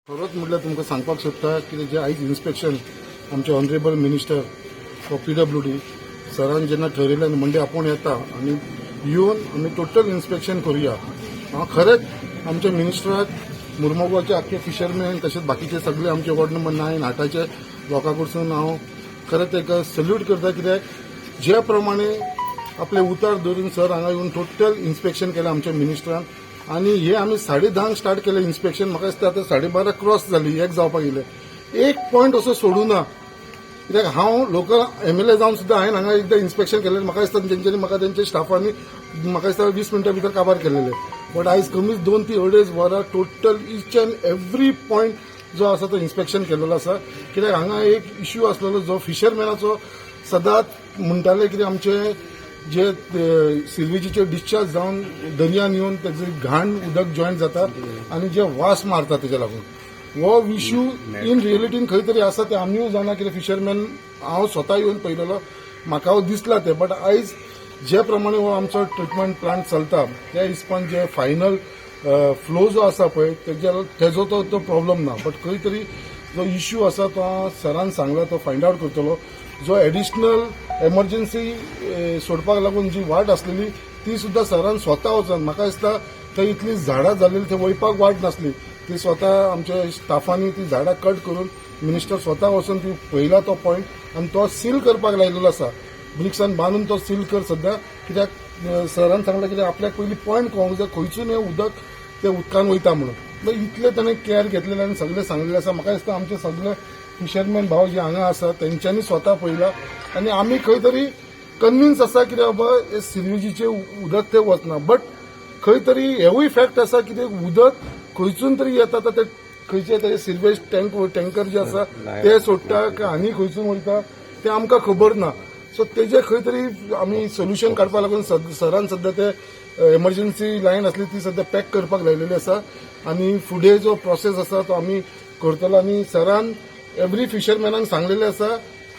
खरोच म्हटल्यार तुमकां सांगपाक सोदता की जे आयज इन्स्पेक्शन आमचे ऑनरेबल मिनिस्टर फॉर पीडब्ल्यूडी सरान जेन्ना ठरयलें आनी मंडे आपूण येता आनी येवन आमी टोटल इन्स्पेक्शन करुया. हांव खरेंच आमच्या मिनिस्टराक, मुर्मुगांवचे आख्खे फिशरमॅन, तशेंच बाकीचे सगळे आमचे वॉर्ड नंबर 9 आठाचे लोकां कडसून हांव खरेंच ताका सल्यूट करता, कित्याक जे प्रमाणे आपले उतार धरून सर हांगा येवन टोटल इन्स्पेक्शन केलें आमच्या मिनिस्टरान. आनी हे आमी 10:30 स्टार्ट केलें इन्स्पेक्शन, म्हाका दिसता आतां 12:30 क्रॉस जाली, 1 जावपाक येयलें. एक पॉयंट असो सोडूं ना, कित्याक हांव लोकल एमएलए जावन सुद्दां हांवें हांगा एकदां इन्स्पेक्शन केलें. म्हाका दिसता तेंच्यांनी म्हाका, तेंच्या स्टाफांनी म्हाका दिसता 20 मिनटां भितर काबार केलेले. बट आयज कमीच 2 ते अडेज वरां total each and every point जो आसा तो इन्स्पेक्शन केलेलो आसा, कित्याक हांगा एक इश्यू आसलेलो जो फिशरमॅनाचो सदांच म्हणटाले कितें, आमचे जे सिवेजीचे डिस्चार्ज जावन दर्यान येवन तेजे घाण उदक जॉयन जाता आनी जे वास मारता, तेजे लागून हो इश्यू इन रियलिटीन खंय तरी आसा. ते आमीय जाणा, कितें फिशरमॅन हांव स्वता येवन पळयलेलो, म्हाका हो दिसला ते. बट आयज जे प्रमाणे हो आमचो ट्रिटमेंट प्लांट चलता, त्या हिसपान जे फायनल फ्लो जो आसा पळय, तेजो तो तो प्रॉब्लम ना. बट खंय तरी जो इश्यू आसा तो सरान सांगला, तो फायंड आवट करतलो. जो एडिशनल एमर्जन्सी सोडपाक लागून जी वाट आसलेली, ती सुद्दां सरान स्वता वचून, म्हाका दिसता थंय इतली झाडां जाल्ली, थंय वयपाक वाट नासली, ती स्वता आमच्या स्टाफांनी ती झाडां कट करून मिनिस्टर स्वता वचून ती पळयला तो पॉयंट आनी तो सील करपाक लायलेलो आसा. ब्रिक्सान बांदून तो सील कर सद्या, कित्याक सरान सांगला कित्याक आपल्याक पयलीं पॉयंट कळोंक जाय, खंयसून हें उदक ते उदकान वयता म्हणून. मागीर इतलें ताणें केअर घेतलेलें आनी सगळें सांगलेलें आसा. म्हाका दिसता आमचे सगळे फिशरमॅन भाव जे हांगा आसा, तेंच्यांनी स्वता पळयला आनी आमी खंय तरी कन्विन्स आसा कितें बाबा हे सिवेजीचें उदक ते वचना. बट खंय तरी हेवूय फॅक्ट आसा की ते उदक खंयसून तरी येता. ते खंयचे तरी सिवेज टँक टँकर जे आसा ते सोडटा काय आनी खंयसून वयता ते आमकां खबर ना. सो तेजे खंय तरी आमी सोल्युशन काडपा लागून सरान सद्या ते एमर्जन्सी लायन आसली ती सद्या पॅक करपाक लायलेली आसा आनी फुडें जो प्रोसेस आसा तो आमी करतलो. आनी सरान एवरी फिशरमॅनाक सांगलेलें आसा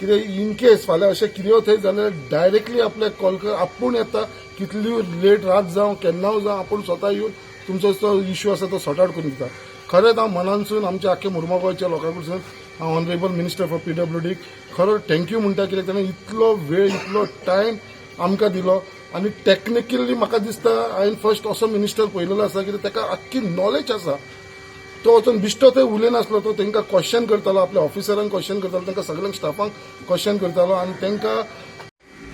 कितें इन केस फाल्यां अशें कितें थंय जाल्यार डायरेक्टली आपल्याक कॉल कर, आपूण येता. कितली लेट रात जावं, केन्नाय जावं, आपूण स्वता येवन तुमचो जो इश्यू आसा तो सॉर्ट आउट करून दिता. खरेंच हांव मनानसून आमच्या आख्या मुर्मागांवच्या लोकां कडसून हांव ऑनरेबल मिनिस्टर फॉर पीडब्ल्यूडीक खरो thank you म्हणटा, कित्याक ताणें इतलो वेळ, इतलो टायम आमकां दिलो. आनी टॅक्निकली म्हाका दिसता हांवें फर्स्ट असो मिनिस्टर पळयलेलो आसा, कित्याक ताका आख्खी नॉलेज आसा. तो वचून बिश्टो थंय उलयनासलो, तो तांकां क्वेश्चन करतालो, आपल्या ऑफिसरांक क्वेश्चन करतालो, तांकां सगळ्यांक स्टाफांक क्वेश्चन करतालो. आनी तांकां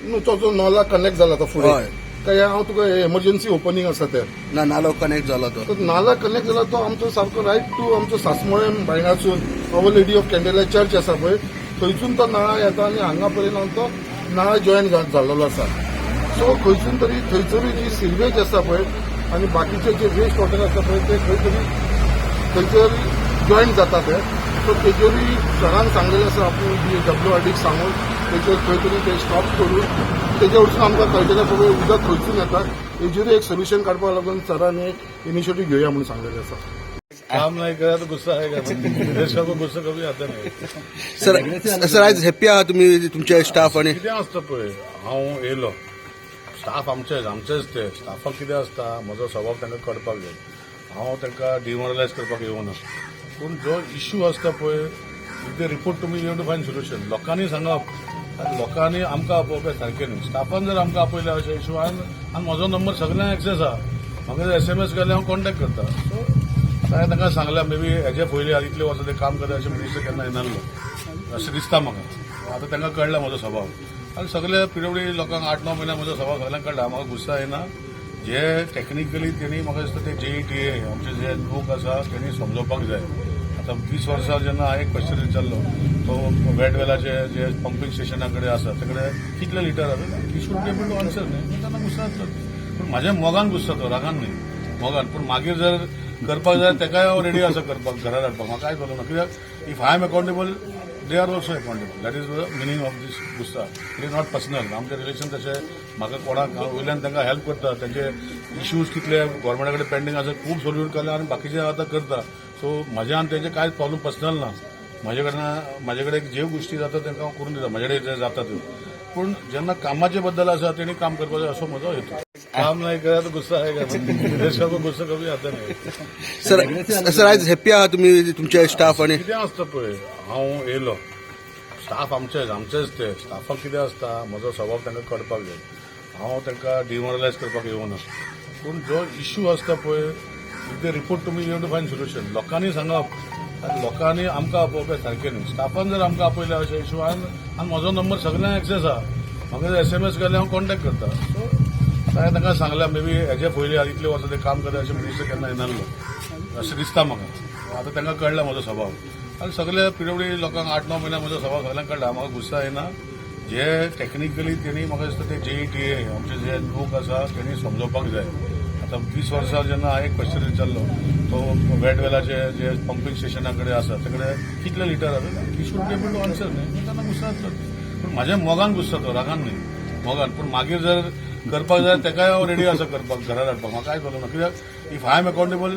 न्हू तो जो नोला कनेक्ट जाला तो फुडें काय हांव तुका एमर्जन्सी ओपनिंग आसा ते ना, नालो कनेक्ट झाला तो. तो नाला कनेक्ट जाला तो आमचो सारको रायट टू आमचो सासमोळें बायणासून our lady of कॅन्डेला चर्च आसा पळय, थंयसून तो नाळा येता आनी हांगा पर्यंत तो नाळा जॉयन जाल्लो आसा. सो खंयसून तरी थंयसरूय जी सिवेज आसा पळय आनी बाकीचे जे वेस्ट वॉटर आसा पळय, ते खंय तरी थंयसर जॉयन जाता ते. सो तेजेरूय सरान सांगलेलें आसा, आपूण डब्ल्यू आर डीक सांगून तेजेर खंय तरी ते स्टॉप करून तेजे वरसून आमकां कळटलें पळय उदक खंयसून येता. तेजेरूय एक सोल्युशन काडपाक लागून सरान एक इनिशिएटीव घेवया म्हणून सांगलेलें आसा. काम नहीं करा तो गुस्सा आएगा. देश को गुस्सा कभी आता नहीं. सर, सर, आयज हॅप्पी आहा तुम्ही, तुमचे स्टाफ आणि कितें आसता पळय, हांव येयलो, स्टाफ आमचेच, आमचेच ते स्टाफाक कितें आसता, म्हजो स्वभाव तांकां कळपाक जाय. हांव तांकां डिमोरलायज करपाक येवना, पूण जो इश्यू आसता पळय, if they report to me, you to find solution. लोकांनी सांगप आनी लोकांनी आमकां आपोवप हें सारकें न्ही. स्टाफान जर आमकां आपयलें अशें इश्यू आनी म्हजो नंबर सगल्यांक एक्सेस आहा, म्हाका एसएमएस केल्यार हांव कॉन्टेक्ट करता. सो आतां हांवें तांकां सांगलां, मे बी हेजे पयलीं आतां इतले वर्सां ते काम करता, अशें मिनिस्टर केन्ना येनासलो अशें दिसता म्हाका. आतां तांकां कळ्ळा म्हजो स्वभाव आनी सगळे पिडब्ल्यूडी लोकांक 8-9 म्हयन्या म्हजो स्वभाव सगळ्यांक कळ्ळा. म्हाका गुस्सा येना. जे टॅक्निकली तेणी म्हाका दिसता ते जेईटीए आमचे जे लोक आसा तेणी समजोवपाक जाय. आतां 20 वर्सां जेन्ना हांवें एक क्वेश्चन विचारलो, तो वेट वेलाचे जे पंपींग स्टेशना कडेन आसा ते कडेन कितले लिटर आसा, he should be able to answer न्ही. तेन्ना गुस्सा जाता, पूण म्हाज्या मोगान गुस्सा, तो रागान न्ही, मोगान. पूण मागीर जर करपाक जाय, तेकाय हांव रेडी आसा करपाक, घरार हाडपाक म्हाका कांय प्रॉब्लम ना, कित्याक if I am accountable, they are also accountable. That is the meaning of this गुस्सा. It is not personal. आमचे रिलेशन तशें म्हाका कोणाक हांव वयल्यान तांकां हेल्प करता. तांचे इश्यूज कितले गोवोरमेंटा कडेन पेंडींग आसा, खूब सोल्यूट केले आनी बाकीचे आतां करता. सो म्हज्या आनी तेंचे कांय प्रॉब्लम पर्सनल ना. म्हजे कडेन म्हाजे कडेन ज्यो गोश्टी जाता तांकां हांव करून दिता, म्हजे कडेन जे जाता त्यो. पूण जेन्ना कामाचे बद्दल आसा, तेणी काम करपाक जाय असो म्हजो हेतू. काम नहीं करा तो गुस्सा आएगा. देश को गुस्सा कभी आता नाही. सर सर, आयज हॅप्पी आहा तुम्ही तुमचे स्टाफ आणि कितें आसता पळय, हांव येयलो, स्टाफ आमचेच आमचेच ते स्टाफाक कितें आसता, म्हजो स्वभाव तांकां कळपाक जाय. हांव तांकां डिमोरलायज करपाक येवना, पूण जो इश्यू आसता पळय, if they report to me, you to find solution. लोकांनी सांगप आनी लोकांनी आमकां आपोवप हें सारकें न्ही. स्टाफान जर आमकां आपयलें अशें इश्यू आनी म्हजो नंबर सगल्यांक एक्सेस आहा, म्हाका एसएमएस केल्यार हांव कॉन्टेक्ट करता. सो हांवें तांकां सांगलां, मे बी हेजे पयलीं इतले वर्सां ते काम करता, अशें मिनिस्टर केन्ना येनासलो अशें दिसता म्हाका. आतां तांकां कळ्ळा म्हजो स्वभाव आनी सगळे पिडब्ल्यूडी लोकांक 8-9 म्हयने म्हजो स्वभाव सगळ्यांक कळ्ळा. म्हाका गुस्सा येना. जे टॅक्निकली तेणी म्हाका दिसता ते जेईटीए आमचे जे लोक आसा तेणी समजोवपाक जाय. आतां 20 वर्सां जेन्ना हांवें एक क्वेश्चन विचारलो, तो वेट वेलाचे जे पंपींग स्टेशना कडेन आसा ते कडेन कितले लिटर आसा, he should be able to answer न्ही. तेन्ना गुस्सा जातलो, पूण म्हाज्या मोगान गुस्सा तो, रागान न्ही, मोगान. पूण मागीर जर करपाक जाय, तेकाय हांव रेडी आसा करपाक, घरार हाडपाक म्हाका कांय प्रॉब्लम ना. कित्याक if I am accountable,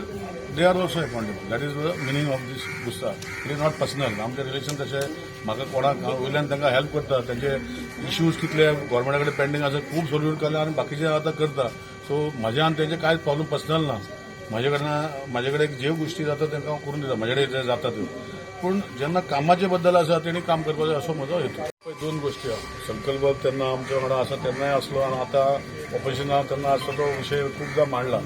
they are also accountable. That is the meaning of this गुस्सा. It is not personal. आमचें रिलेशन तशें म्हाका कोणाक हांव वयल्यान तांकां हेल्प करता. तेंचे इश्यूज कितले गोवोरमेंटा कडेन पेंडींग आसा, खूब सोल्यूट केले आनी बाकीचे आतां करता. सो म्हज्या आनी तेंचे कांयच प्रॉब्लम पर्सनल ना. म्हजे कडेन म्हाजे कडेन ज्यो गोश्टी जाता तांकां हांव करून दिता, म्हजे कडेन जे जाता त्यो. पूण जेन्ना कामाचे बद्दल आसा, तेणी काम करपाक जाय असो म्हजो हेतू. पळय, दोन गोश्टी आहा. संकल्प तेन्ना आमच्या वांगडा आसा तेन्नाय आसलो आनी आतां ऑपोजिशना तेन्ना आसलो, तो विशय खुबदां मांडला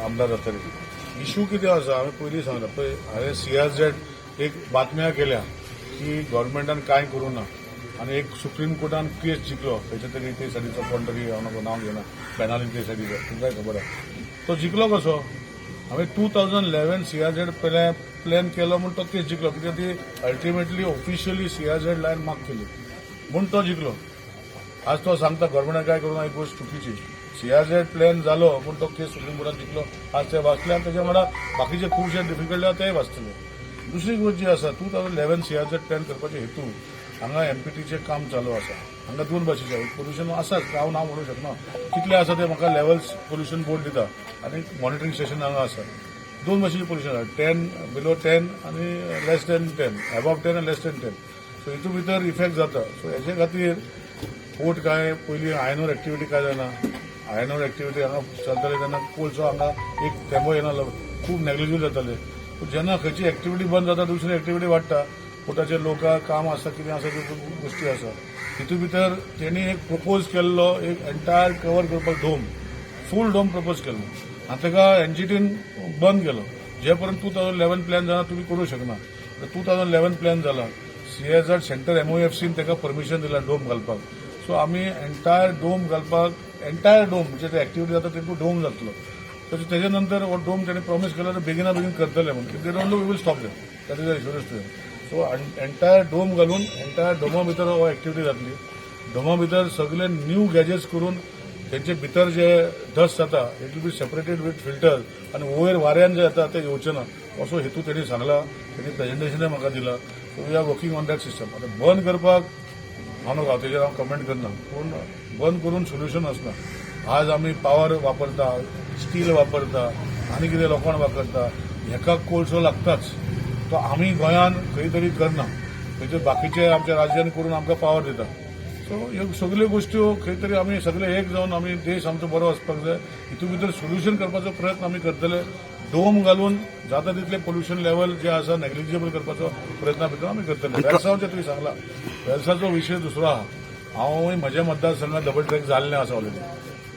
आमदार जातकीर. इशू कितें आसा, हांवें पयलीं सांगलां पळय, हांवें सीआरझेड एक बातम्या केल्या की गव्हर्मेंटान कांय करूं ना आनी एक सुप्रीम कोर्टान केस जिखलो खंयच्या तरी ते सायडीचो कोण तरी, हांव नको नांव घेना, बेनालीम ते सायडीचो, तुमकांय खबर आहा. तो जिखलो कसो? हांवें 2011 सीआरझेड प्लॅन केलो म्हूण तो केस जिखलो, कित्याक ती ultimately officially CRZ line mark केली म्हूण तो जिखलो. आज तो सांगता गव्हर्मेंटान काय करूं ना, ही गोश्ट चुकीची. सीआरझेड प्लॅन जालो पूण तो केस सुप्रीम कोर्टान जिखलो. आज ते वाचले आनी तेच्या वांगडा बाकीचे खुबशे डिफिकल्टी आहा तेय वाचतले. दुसरी गोश्ट जी आसा, 2011 सीआरझेड प्लॅन करपाचे हेतू, हांगा एमपीटीचें काम चालू आसा. हांगा दोन भाशेचें एक पोल्युशन आसाच, हांव ना म्हणूंक शकना. कितलें आसा तें म्हाका लेवल्स पोल्युशन बोर्ड दिता आनी मॉनिटरींग स्टेशन हांगा आसा. दोन भाशेचें पोल्युशन आसा, 10, बिलो 10 आनी less than 10, above 10 आनी लेस दॅन 10. सो हितून भितर इफेक्ट जाता. सो हेजे खातीर पोर्ट काय पयलीं आयनोर एक्टिविटी काय जायना. आयनोर एक्टिविटी हांगा चलताले तेन्ना कोळसो हांगा एक थेंबो येनासलो, खूब नेग्लिजिबल जाताले. पूण जेन्ना खंयची एक्टिविटी बंद जाता, दुसरी एक्टिविटी वाडटा. पोर्टाचे लोक काम आसा, कितें आसा, त्यो गोश्टी आसा. हितून भितर तेणी एक प्रपोज केल्लो, एक एंटायर कवर करपाक डोम, फूल डोम प्रपोज केल्लो आनी ताका एनजीटीन बंद केलो. जे पर्यंत 2011 प्लॅन जाना, तुमी करूं शकना. 2011 प्लॅन जाला, सीएझेड सेंटर एमओएफसीन ताका परमिशन दिला डोम घालपाक. सो आमी एंटायर डोम घालपाक, एंटायर डोम म्हणजे ते एक्टिविटी जाता तेतून डोम जातलो. तशें तेच्या नंतर हो डोम तेणी प्रॉमीस केला तर बेगिना बेगीन करतले म्हणून. They don't, we will stop them, that is assurance to. So entire dome घालून एंटायर डोमा भितर हो एक्टिविटी जातली. डोमा भितर सगळे न्यू गॅजेट्स करून तेंचे भितर जे डस्ट जाता, it will be separated with filter आनी वयर वाऱ्यान जे येता ते येवचे ना, असो हेतू तेणी सांगला. तेणी प्रेझेंटेशनय म्हाका दिला. So we are working on that system. आतां बंद करपाक हांव नको, तेजेर हांव कमेंट करना, पूण बंद करून सोल्युशन आसना. आज आमी पावर वापरता, स्टील वापरता आनी कितें लोखण वापरता, हेका कोळसो लागताच. तो आमी गोंयान खंय तरी करना, खंय बाकीचे आमच्या राज्यान करून आमकां पावर दिता. सो ह्यो सगल्यो गोश्ट्यो खंय तरी आमी सगळे एक जावन आमी देश आमचो बरो वचपाक जाय. हितून भितर सोल्युशन करपाचो प्रयत्न आमी करतले. डोम घालून जाता तितले पोल्युशन लेवल जे आसा नेग्लिजिबल करपाचो प्रयत्न भितर आमी करतले. वेलसांवचें तुवें सांगला, वेलसाचो विशय दुसरो आहा. हांव म्हज्या मतदारसंघात डबल ट्रॅक जाल्लें आसा ऑलरेडी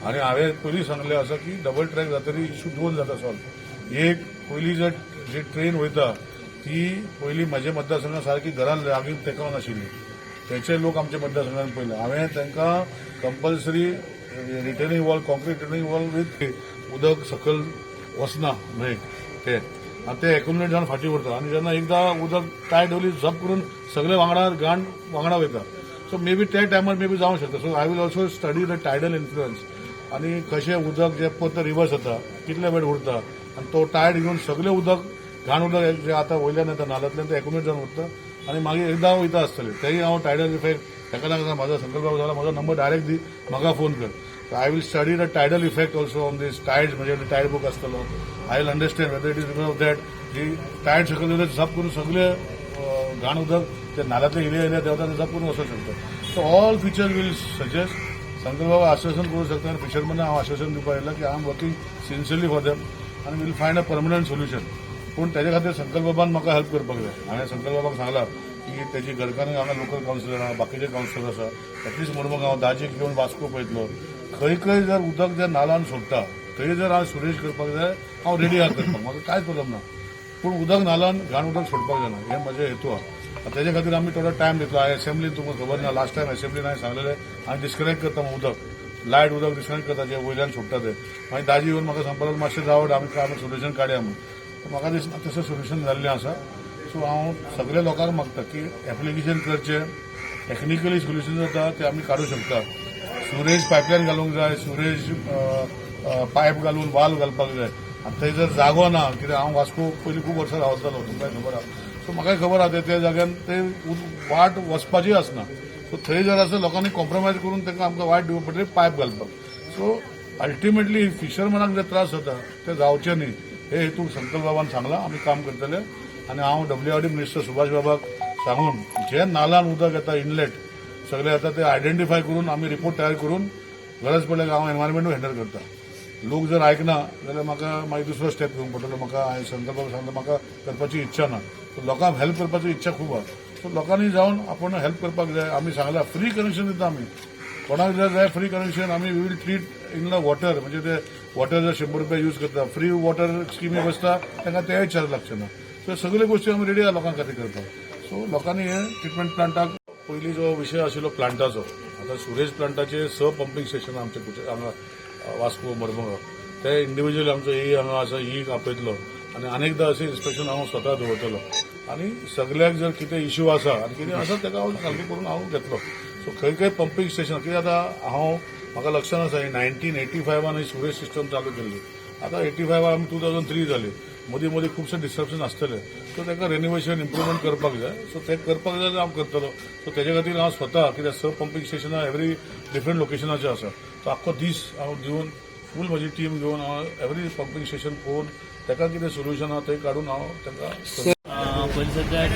आनी हांवें पयलीं सांगलें आसा की डबल ट्रॅक जातरी इशू दोन जाता सॉल्व. एक पयलीं जर जी ट्रेन वयता ती पयलीं म्हज्या मतदारसंघात सारकी घरान लागीं तेंकोन आशिल्ली. थंयचे लोक आमच्या मतदारसंघात पयले, हांवें तांकां compulsory retaining wall, concrete retaining wall with उदक सकयल वचना न्हंयक ते आनी ते एक्युमुलेट जावन फाटीं उरता आनी जेन्ना एकदां उदक टायड येवली, झप करून सगळे वांगडा घाण वांगडा वयता. सो मे बी त्या टायमार मे बी जावंक शकता. So I will also study the tidal influence आनी कशें उदक जे परत रिवर्स जाता, कितले वेळ उरता आनी तो टायड घेवन सगळें उदक, घाण उदक जे आतां वयल्यान येता नाल्यांतल्यान, ते एक्युमुलेट जावन उरता आनी मागीर एकदां वयता आसतले. तेय हांव टायडल इफेक्ट ताका लागून म्हाजो संकल्प जाला, म्हजो नंबर डायरेक्ट दी, म्हाका फोन कर. I will study the tidal effect also on this tide. म्हजे कडेन टायड बूक आसतलो. I will understand whether it is because of that ji Tide सकयल वयता, झप करून सगळे घाण उदक ते नाल्यांतले इले इले देंवता, ते झप करून वचूंक शकता. So all feature will suggest. संकल्प बाबा आश्वासन करूं शकता आनी फिशरमॅनाक हांव आश्वासन दिवपाक येयला की I am working sincerely for them आनी we'll find a permanent solution. पूण तेजे खातीर संकल्प बाबान म्हाका हेल्प करपाक जाय. हांवें संकल्प बाबाक सांगलां की तेजी घरकान्न हांगा लोकल कावन्सिलर आहा, बाकीचे कावन्सिलर आसा, एटलिस्ट मडगांव दाजीक घेवन वास्को पळयतलो. खंय खंय जर उदक जर नालान सोडटा थंय जर हांव सुरेश करपाक जाय, हांव रेडी आहा करपाक, म्हाका कांयच प्रॉब्लम ना. पूण उदक नालान घाण उदक सोडपाक जायना हें म्हजें हेतू आहा. तेजे खातीर आमी थोडो टायम दितलो. हांवें असेंब्लीन, तुमकां खबर ना, लास्ट टायम असेंब्लीन हांवें सांगलेलें, हांवें डिस्कनेक्ट करता म्हूण उदक, लायट उदक डिस्कनेक्ट करता जे वयल्यान सोडटा ते. मागीर दाजी येवन म्हाका सांगपाक लागलो, मातशें रावट, आमी आमी सोल्युशन काडया म्हूण. म्हाका दिसना तशें सोल्युशन जाल्लें आसा. सो हांव सगल्या लोकांक मागता की एप्लिकेशन करचें. टेक्निकली सोल्युशन जाता ते आमी काडूं शकता. सिवरेज पायपलायन घालूंक जाय, सिवरेज पायप घालून वाल्व घालपाक जाय. आनी थंय जर जागो ना, कित्याक हांव वास्को पयलीं खूब वर्सां रावतालो, तुमकां खबर आहा. सो म्हाकाय खबर आहा, त्या जाग्यान ते वाट वचपाची आसना. सो थंय जर आसा, लोकांनी कॉम्प्रोमायज करून तांकां आमकां वाट दिवप पडटली पायप घालपाक. सो अल्टिमेटली फिशरमॅनाक जे त्रास जाता ते जावचे न्ही हे हेतू संकल्प बाबान सांगलां, आमी काम करतले. आनी हांव W R D minister Subhash बाबाक सांगून जे नालान उदक येता, इनलेट सगळे येता, ते आयडेंटिफाय करून आमी रिपोर्ट तयार करून गरज पडल्यार हांव एनवायरमेंटूय हँडल करता. लोक जर आयकना जाल्यार म्हाका मागीर दुसरो स्टेप घेवंक पडटलो. म्हाका, हांवें संकल्प सांगता, म्हाका करपाची इच्छा ना. सो लोकांक हेल्प करपाची इच्छा खूब आहा. सो लोकांनी जावन आपूण हेल्प करपाक जाय. आमी सांगला, फ्री कनेक्शन दिता आमी. कोणाक जर जाय फ्री कनेक्शन, आमी we will treat in the water. म्हणजे ते वॉटर जर 100 रुपया यूज करता, फ्री वॉटर स्किमी बसता, तांकां तेय चार्ज लागचे ना. सो सगळे गोश्टी आमी रेडी आहा लोकां खातीर करपाक. सो लोकांनी हे ट्रिटमेंट प्लांटाक, पयलीं जो विशय आशिल्लो प्लांटाचो, आतां सिवरेज प्लांटाचे स पंपींग स्टेशन आमचे हांगा वास्को मडगांव, ते इंडिव्हिज्युअल आमचो ई हांगा आसा, ई आपयतलो आनी अनेकदां अशें इन्स्पेक्शन हांव स्वता दवरतलो आनी सगल्याक जर कितें इश्यू आसा आनी कितें आसा ताका हांव सारकें करून हांव घेतलो. सो खंय खंय पंपींग स्टेशन, कितें आतां हांव म्हाका लक्षात आसा, 1985न ही सिवरेज सिस्टम चालू केल्ली. आतां 85 आमी 2003 जाली. मदीं मदीं खुबशे डिस्ट्रप्शन आसतले. सो ताका रेनोवेशन, इम्प्रुवमेंट करपाक जाय. सो ते करपाक जाय जाल्यार हांव करतलो. सो तेजे खातीर हांव स्वता, कित्याक स पंपींग स्टेशनां एवरी डिफरंट लोकेशनाचेर आसा, सो आख्खो दीस हांव दिवन, फूल म्हजी टीम घेवन हांव एवरी पंपींग स्टेशन पळोवन ताका कितें सोल्युशन आहा तें काडून हांव तांकां पयलीं सद्याक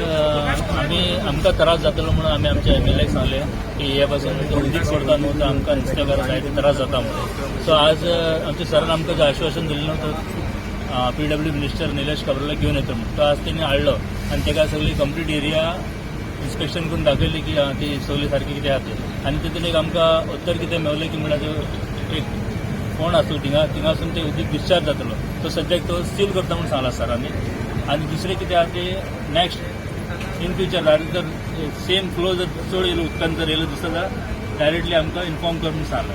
आमी, आमकां त्रास जातलो म्हणून आमी आमच्या एमएलएक सांगलें की हे पासून उदीक सोडता न्हू तर आमकां नुस्तेकार जायते त्रास जाता म्हणून. सो आज आमच्या सरान आमकां जें आश्वासन दिलें न्हू, तो पीडब्ल्यू मिनिस्टर निलेश काब्रालाक घेवन येतो म्हणून, तो आज तेणी हाडलो आनी ताका सगळी कंप्लीट एरिया इन्स्पेक्शन करून दाखयली की ती सगळी सारकी कितें आहा ते. आनी तितून एक आमकां उत्तर कितें मेवलें की म्हणल्यार एक फोंड आसलो थिंगा, थिंगासून ते उदीक डिस्चार्ज जातलो, तो सद्याक तो सील करता म्हणून सांगला सरांनी. आनी दुसरें कितें आहा ते नेक्स्ट इन फ्युचर जर सेम फ्लो जर चड येयलो, उदकान जर येयलो दिसता जाल्यार डायरेक्टली आमकां इन्फॉर्म कर म्हणून सांगला.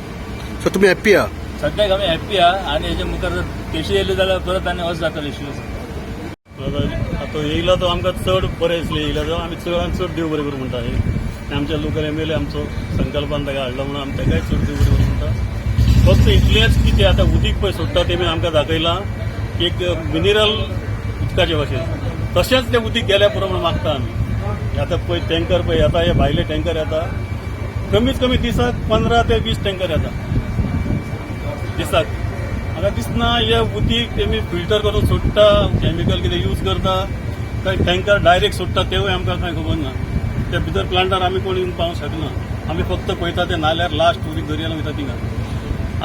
सो तुमी हॅप्पी आहा? सद्याक आमी हॅप्पी आहा आनी हेजे मुखार जर केशी येयल्यो जाल्यार परत आनी अशें जातलो इश्यू. आतां येयला तो आमकां चड बरें दिसलें. येयला तो आमी चडान चड देव बरें करूं म्हणटा. आनी आमच्या लोकल एमएलए आमचो संकल्पान ताका हाडलो म्हणून आमी ताकाय चड देव बरें करूं म्हणटा. फक्त इतलेंच की ते आतां उदीक पळय सोडटा, तेमी आमकां दाखयलां की एक मिनरल उदकाचे भाशेन, तशेंच तें उदीक गेल्यार पुरो म्हणून मागता आमी. आतां पळय टँकर पळय येता, हे भायले टँकर येता, कमीत कमी दिसाक 15 ते 20 टँकर येता दिसाक. म्हाका दिसना हे उदीक तेमी फिल्टर करून सोडटा, केमिकल कितें यूज करता, काय टँकर डायरेक्ट सोडटा, तेवूय आमकां कांय खबर ना. ते भितर प्लांटार आमी कोण येवन पावंक शकना. आमी फक्त पळयता ते नाल्यार लास्ट उदीक दर्यान वयता थिंगा.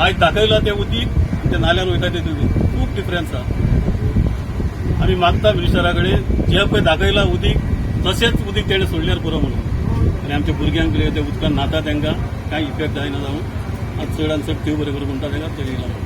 आयज दाखयलां तें उदीक आनी ते नाल्यार वयता ते उदीक खूब डिफरन्स आहा. आमी मागता मिनिस्टरा कडेन, जे पळय दाखयलां उदीक तशेंच उदीक तेणें सोडल्यार पुरो म्हणून. आनी आमच्या भुरग्यांक कितें ते उदकान न्हाता, तांकां कांय इफेक्ट जायना जावन. आनी चडान चड देव बरें करूं म्हणटा ताका, तें येयला.